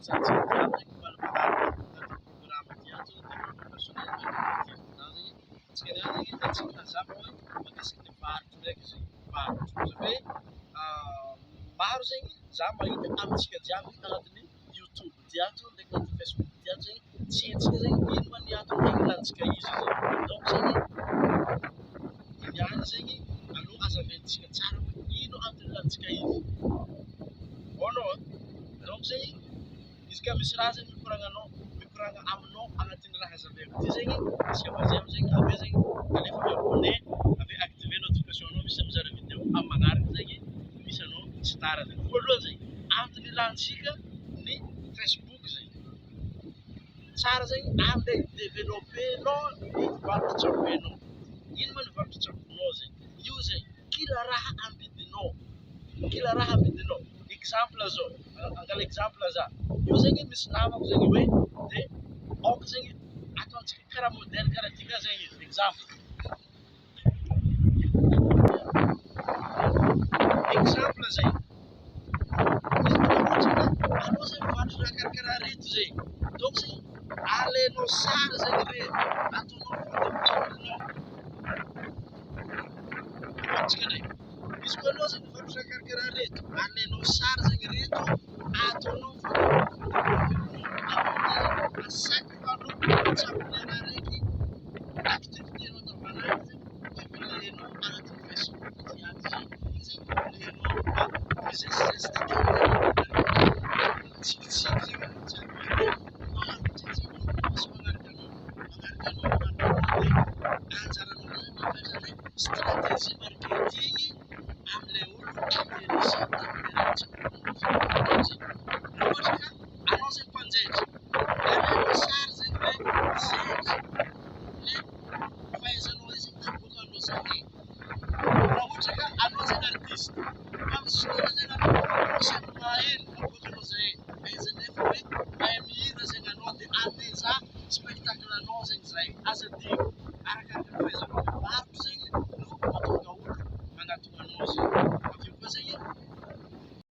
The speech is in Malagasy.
Antsika jiaby zegny mbola magnaraka agnatin'ny programme ty ato, développement personnel ndraiky marketing zegny. Antsika niany zegny hitantsika mazava hoe mahakasiky ny varotro ndraiky zegny, varotro. Zany hoe maro zegny za mahita amintsika jiaby agnatin'ny youtube ty ato ndraiky agnatin'ny facebook ty ato zegny, tsy haintsika zegny ino ma ny antony tegna ilantsika izy zegny. Donc zegny niany zegny aloha azavaintsika tsara hoe ino antony ilantsika izy. Voanao a? Donc zegny izy ka misy raha zegny mikoragnanao, mikoragna aminao agnatin'ny raha azavaiko ty zegny, asika mazava zegny, avy eo zegny alefa mi-abonné, avy eo activer notification anao misy mizara vidéo amin'ny magnaraka zegny misy anao tsy tara zegny. Voalohany zegny, antony ilantsika ny facebook zegny. Tsara zegny andeha hi-developper-nao ny varotra tsaboinao. Ino ma ny varotra tsaboinao zegny? Io zegny kila raha ambidinao, kila raha ambidinao. Exemple zao, angala exemple za, io zegny misy namako zegny hoe de aoka zegny ataontsika karaha modèle karaha ty ka zegny izy, exemple. Exemple zegny, izy raha ohatra ka anao zegny mivarotra raha karakaraha reto zegny, donc zegny alainao sary zegny reto, ataonao photo profil-nao. Ataontsika ndray, izy koa anao zegny mivarotra raha karakaraha reto, alainao sary zegny reto, ataonao photo photo profil-nao, avy eo amizay zegny à chaque fois anao mitsabo le raha raiky activité-nao andavanandro zegny publier-nao agnatin'ny Facebook ty ato zegny, igny zegny publier-nao mba mizesizesty kely zegny mitsikitsiky zegny anao jiaby hoe maro amizay zegny olo misy magnaraka anao, magnaraka anao, magnaraka anao de anjaranao amizay mampiasa le stratégie marketing amilay olo intéressé amilay raha tsaboinao zegny. Donc zegny raha ohatra ka anao zegny mpanjaitra, alainao sary zegny le zaitra le fahaizanao izy aboakanao zahay. Raha ohatra ka anao zegny artiste, fa misy fotoana zegny anao manao concert hely aboakanao zahay, aiza nefa hoe mahay mihira zegny anao de ameza spectacle anao zegny zahay, aza adino arakaraka ny fahaizanao.